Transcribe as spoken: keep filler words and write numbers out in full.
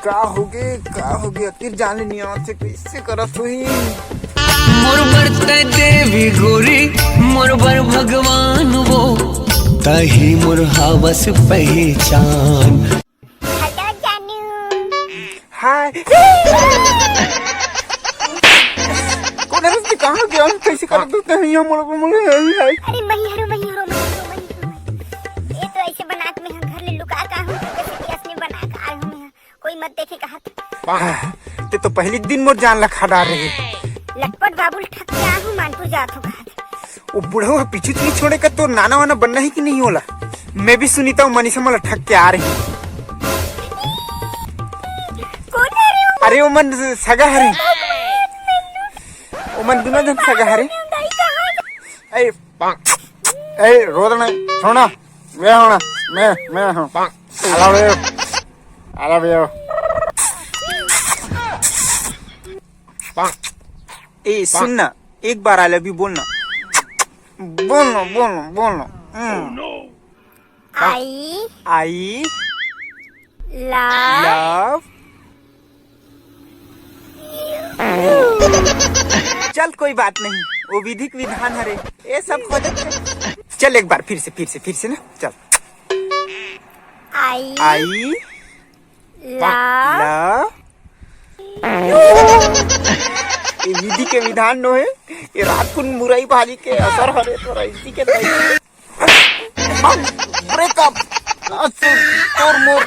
का होगे, का होगे? अतिर जान ले नियाव से कैसे करत होही? मोर बर तै देवी गोरी, मोर बर भगवान वो, तही मोर हावस पहचान। हेलो जानू। हाय। कौन है? कहाँ गया? कैसे करत होही? मोला, मोला, हाय। अरे मही हरो, मही हरो, मही हरो, मही हरो। ये तो ऐसे बना के मैं घर ले लुका का हूँ, जैसे कि असने बना के आए हूँ मैं। कोई मत देखे कहत। ते तो पहली दिन मोर जान ला खा डार रहे। लटपट बाबू ल ठग के आ हूँ, मानपुर जात हूँ कहत। वो बुढ़ऊ ह पीछू तीर छोड़े का तोर नाना वाना बनना है कि नहीं ओला? मैं भी सुनीता हूँ मनीषा मोला ठग के आ रही। कौन है रे वो? अरे ओमन सगा हरे। ओमन दोनों जन सगा हरे। दाई कहाँ? ए, ए, रोदना, छोड़ना, मैं होना, मैं, मैं हूँ। I love you। I love you। ए, सुन ना, एक बार I love you बोलना। बोलना, बोलना, बोलना। हम्म। I I love love। चल, कोई बात नहीं, वो विधिक विधान हरे, ये सब हो जाते। चल, एक बार फिर से, फिर से, फिर से ना, चल। I I love love। ये विधि के विधान नो है, ये रात कुन मुरई भाजी के असर हरे, तो रईसी के दही। Breakup। आज से तोर मोर